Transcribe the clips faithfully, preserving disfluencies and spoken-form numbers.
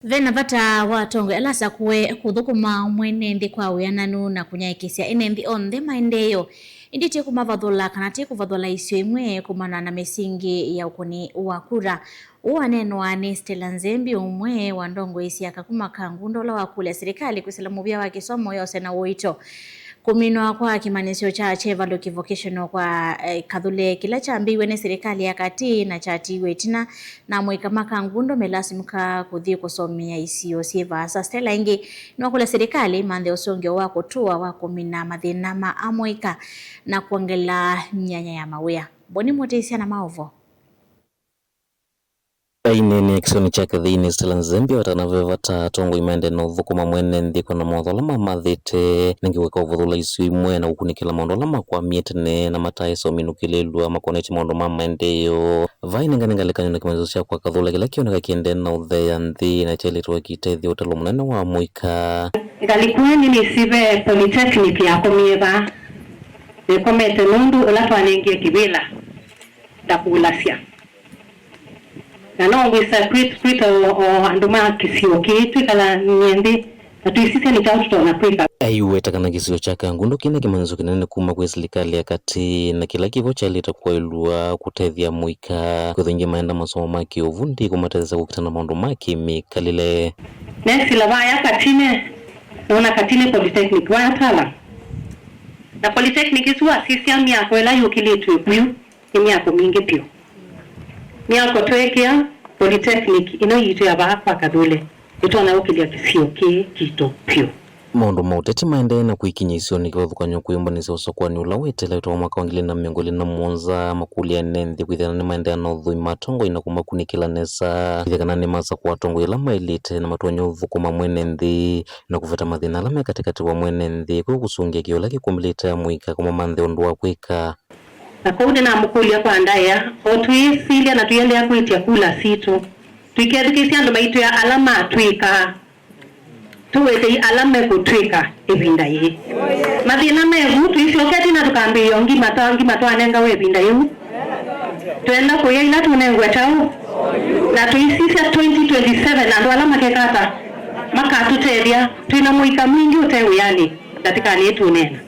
Ve na vata wa atongoi ala asakũe kũthũkũma mwene nthĩ kwa wĩananu na kũnyaĩĩkĩsya ene nthĩ onthe maendeeo, ĩndĩ ti kũmavathũla kana ti kũvathũla isio imwe kumana na mĩsingi ya ũkũni wa kura. Ũũ waneenwa nĩ Stella Nzembi, ũmwe wa ndongoi sya Kakuma ka Ngunda, ũla wakũlya silikalĩ kwĩsĩla mũvĩa wa kĩsomo yose na ũito. Kũminwa kwa kĩmanyĩsyo kya Chevaluki Vocational kwa, eh, Kathule, kĩla kyambĩĩiwe nĩ silikalĩ ya katĩ na kyatiiwe ĩtina, na amũika ma Kangundo melasimĩka kũthi kũsomea isio syĩ vaasa. Stella ĩngĩ nĩwakũlya silikalĩ ĩmanthe ũsũngĩo wa kũtũa wa kũmina mathĩna ma amũika na kwongela myanya ya mawĩa. Boni Mũtĩsya na maũvoo. Aineenea kĩsionĩ kyake thĩinĩ, Stella Nzembi awetana ve vata atongoi maendee na ũthũkũma mwene nthĩ kwona mawatho ala mamathĩte, nĩngĩ kũeka ũvathũla isio imwe na kũkunĩkĩla maũndũ ala makwamie tene na mataĩsa ũminũkĩlĩlw'a makonetye maũndũ ma maendeeo. Vai nengane ngalĩkanyo na kĩmanyĩsyo kya kwa Kathule kĩla kĩoneka kĩendee na ũtheea nthĩ na kyaĩlĩtwe kĩtethya ũtalo mũnene wa mũika. Ngalĩko ĩno nĩnĩsĩ ve polytechnic yakomie vaa, nĩkomete nũndũ ũla twanengie kĩvĩla ndakũlasya. Na no ngwĩsa kwĩt-, kwĩta o, o andũ ma kĩsio kĩĩ twĩkalany'e nthĩ na tũisisya nĩ kyaũ tũtonya kwĩka. Aiweta kana kĩsio kya Kangundo kĩna kĩmanyĩsyo kĩnene kuma kwĩ silikalĩ ya katĩ, na kĩla kĩvo kyaĩlĩte kũaĩlw'a kũtethya mũika kwĩthwa ĩngĩ maenda masomo ma kĩũvundi kũmatetheesya kũkita na maũndũ ma kĩmĩkalĩle. Nesĩla vaya Katine, nona Katine Polytechnic, vaya Tala. Na Polytechnic ĩsu wasisya myako ĩla yũkĩlĩtw'e ku yu, nĩ myako mingĩ vyũ. Myako tweekĩa polytechnic ĩno yitũ ya vaa kwa Kathule, ĩtonya ũkĩlya kĩsio kĩĩ kitũ vyũ. Maũndũ ma ũteti maendee na kwĩkinyĩa isionĩ kĩvathũkany'o kwĩyũmbanĩsya ũsakũani ũla weteele wa mwaka wa ngili ilĩ na mĩongo ĩlĩ na mũonza, makũlya ene nthĩ kwĩthĩana nĩmaendeea na ũthũi ma atongoi na kũmakunĩkĩla nesa, kwĩthĩa kana nĩmasakũa atongoi ala maĩlĩte na matonya ũthũkũma mwene nthĩ na kũveta mathĩna ala me katĩkatĩ wa mwene nthĩ, kwĩ kũsũngĩa kĩũla kĩkũmĩlĩte amũika kũmamanthe ũndũ wa kwĩka. Na kwoou nĩnamũkũlya kwa ndaĩa, o tũyĩsilya na tũiendeea kwĩtya kula sitũ, tũikethukĩĩsya andũ maitwĩa ala matw'ĩkaa, tũwĩtei ala mekũtw'ĩka ĩvinda yĩĩ. Mathĩna me vu, tũisyokea tena tũkambĩĩa ũngima ta ngima twanengawe ĩvinda yĩu. Twenda kũya ila tũnengwe kyaũ, na tũisisya twenty twenty-seven andũ ala makeka ata makatũtethya. Twĩ na mũika mwingĩ ũte wĩanĩ ndatĩkanĩ ĩĩ tũũneena.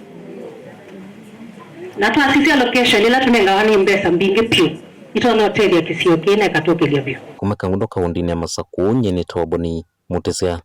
Na twasisya location ĩla tũnengawa nĩ mbesa mbingĩ vyũ, itonya ũtethya kĩsio kĩĩ na ĩkatũkĩlya vyũ. Kuma Kangundo kaũndĩnĩ ya Masakũ, nyie nĩtawa Boni Mũtĩsya.